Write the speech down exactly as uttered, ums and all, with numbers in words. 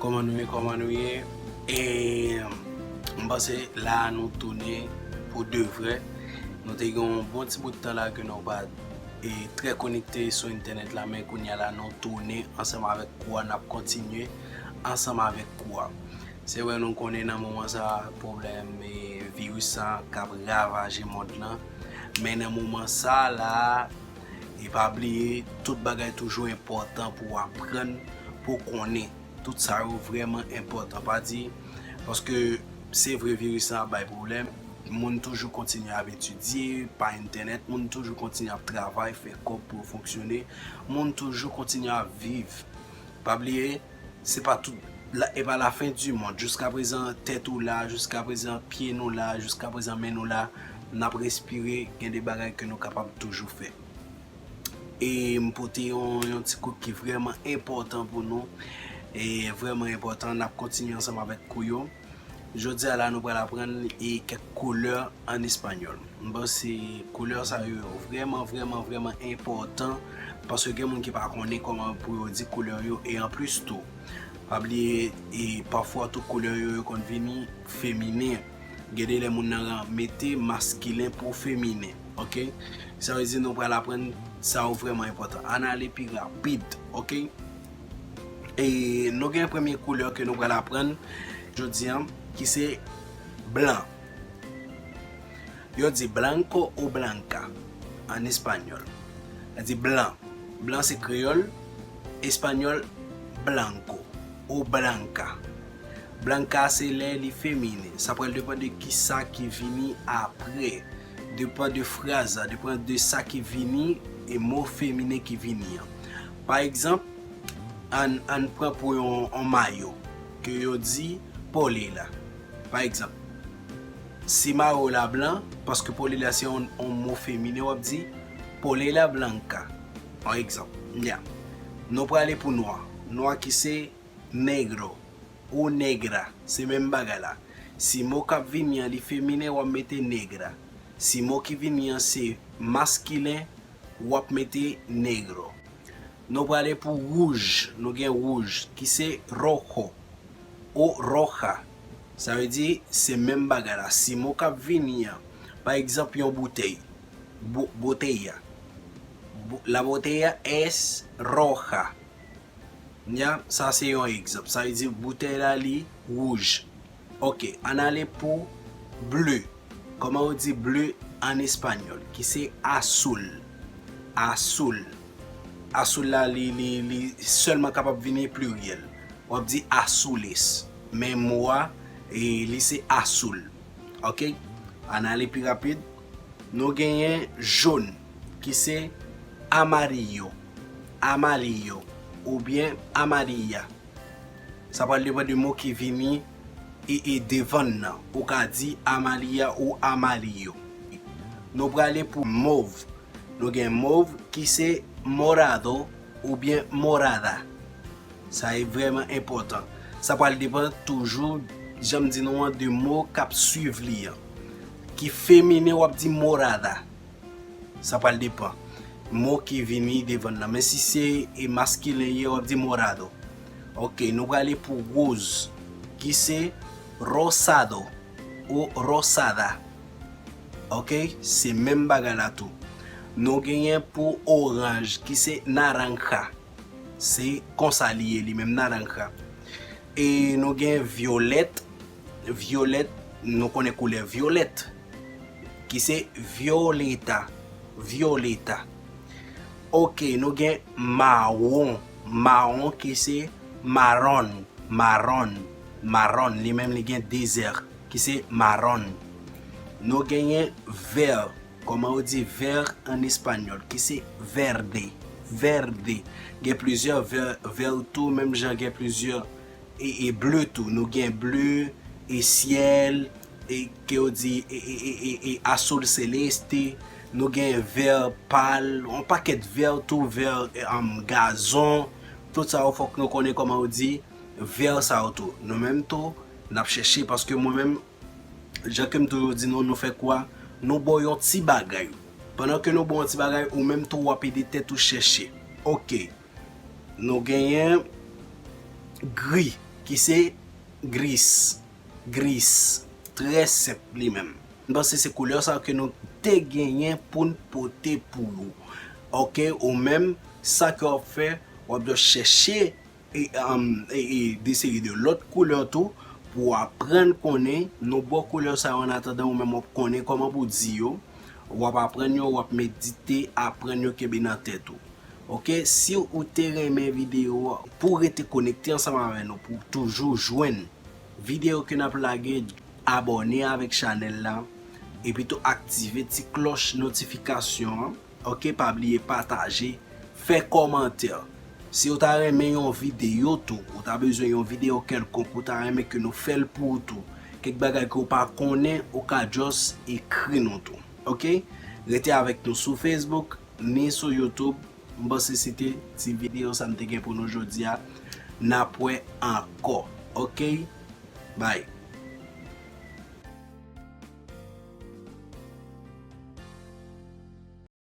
Kòman nou ye, kòman nou ye? E m panse la a nou tounen pou de vrè. Nou te gen yon bon ti bout tan la ke nou pa e trè konekte sou entènèt la, men kounye a la nou tounen ansanm avèk kou a, n ap kontinye ansanm avèk kou a. Se vre, nou konnen nan moman sa a pwoblèm e viris sa a k ap ravaje mond lan, men nan moman sa a la, e pa bliye, tout bagay toujou enpòtan pou w aprann, pou w konnen. Tout sa yo vrèman enpòtan. Pa di, paske se vre viris lan ap bay pwoblèm, moun toujou kontinye ap etidye pa entènèt, moun toujou kontinye ap travay, fè kòb pou yo fonksyone, moun toujou kontinye ap viv. Pa bliye, se pa tout, la, e pa la fen di mond. Jiska prezan, tèt ou la, jiska prezan, pye nou la, jiska prezan, men nou la, n ap respire, gen de bagay ke nou kapab toujou fè. E m pote yon, yon ti kou ki vrèman enpòtan pou nou. E vrèman enpòtan, n ap kontinye ansanm avèk kou yo. Jodi a la, nou pral aprann e kèk koulè an espanyòl. M panse koulè sa yo vrèman, vrèman, vrèman enpòtan, paske gen moun ki pa konnen kòman pou yo di koulè yo, e anplis tou, pa bliye, e pafwa tou koulè yo, yo konn vini feminen. Gen de lè moun nan mete maskilen pou feminen, oke? Sa vle di nou pral aprann sa yo vrèman enpòtan. Ann ale pi rapid, oke? E nou gen premye koulè ke nou pral aprann jodi a, ki se blan. Yo di blanco o blanca an espanyòl. Yo di blan. Blan se kreyòl, espanyòl, blanco o blanca. Blanca se lè li feminen. Sa pral depann de kisa ki vini apre. Depann de fraz la, depann de sa ki vini e mo feminen ki vini an. Pa egzanp, ann, ann pran pou yon, yon mayo ke yo di polera. Pa egzanp, si mayo la blan, paske polera se yon, yon mo feminen, w ap di polera blanca. Yon egzanp. Ya. Nou prale pou nwa. Nwa ki se negro ou negra. Se menm bagay la. Si mo k ap vini an li feminen, w ap mete negra. Si mo ki vini an se maskilen, w ap mete negro. Nou prale pou wouj. Nou gen wouj ki se rojo o roja. Sa vle di se menm bagay la. Si mo k ap vini an, pa egzanp, yon boutèy, bo-, botella. Bo-, la botella es roja. Ya, sa se yon egzanp. Sa vle di boutèy la li wouj. Oke, ann ale pou ble. Kòman yo di ble an espanyòl? Ki se azul. Azul. Azul la, li, li, li sèlman kapab vini pliryèl. W ap di azules. Men mo a, e, li se azul. Oke? Ann ale pi rapid. Nou genyen jòn, ki se amarillo, amarillo, oubyen amarilla. Sa pral depann de mo ki vini e, e devan l nan. Ou ka di amarilla ou amarillo. Nou prale pou mov. Nou gen mov ki se morado oubyen morada. Sa e vrèman enpòtan. Sa pral depann toujou, jan m di nou an, de mo k ap swiv li an. Ki feminen, w ap di morada. Sa pral depann. Mo ki vini devan l nan. Men si se e maskilen ye, w ap di morado. Oke, nou prale pou woz, ki se rosado ou rosada. Oke, se menm bagay la tou. Nou genyen pou oranj, ki se naranja. Se konsa li ye, li menm, naranja. E nou gen vyolèt. Vyolèt, nou konnen koulè vyolèt, ki se violeta, violeta. Oke, nou gen mawon, mawon ki se marrón, marrón, marrón. Li menm li gen de zè, ki se marrón. Nou genyen vè, kòman yo di vè an espanyòl, ki se verde, verde. Gen plizyè vè, vè tou, menm jan gen plizyè e, e ble tou. Nou gen ble, e syèl, e ke yo di, e, e, e, e, e azul celeste. Nou gen vè pal, yon pakèt vè tou, vè, e, um, gazon. Tout sa yo fòk nou konnen kòman yo di vè sa yo tou. Nou menm tou, n ap chèche, paske mwen menm, jan ke m toujou di nou, nou fè kwa, nou ba w yon ti bagay. Pandan ke nou ba w yon ti bagay, ou menm tou w ap ede tèt ou chèche. Oke. Nou genyen gri. ki se gris. Gris. Trè senp li menm. M panse se koulè sa ke nou te genyen pou n pote pou ou. Ok, ou menm, sa ke w ap fè, w ap dwe chèche e, um, e, e de seri de lòt koulè tou pou w aprann konnen. Nou ba w koulè sa yo, an atandan ou menm w ap konnen kòman pou w di yo. W ap aprann yo, w ap medite, aprann yo, kenbe nan tèt ou. Ok, si ou te renmen videyo a, pou w rete konekte ansanm avè nou, pou w toujou jwenn videyo ke n ap lage, abòne avèk chanèl la, epi tou aktive ti klòch notifikasyon an. Ok, pa bliye pataje, fè kòmantè. Si w ta renmen yon videyo tou, ou ta bezwen yon videyo kèlkonk, ou ta renmen ke nou fè l pou ou tou, kèk bagay ke w pa konnen, ou ka just ekri nou tou. Ok? Rete avèk nou sou Facebook, ni sou YouTube. M panse se te ti videyo sa m te gen pou nou jodi a. N ap wè ankò. Ok? Bye.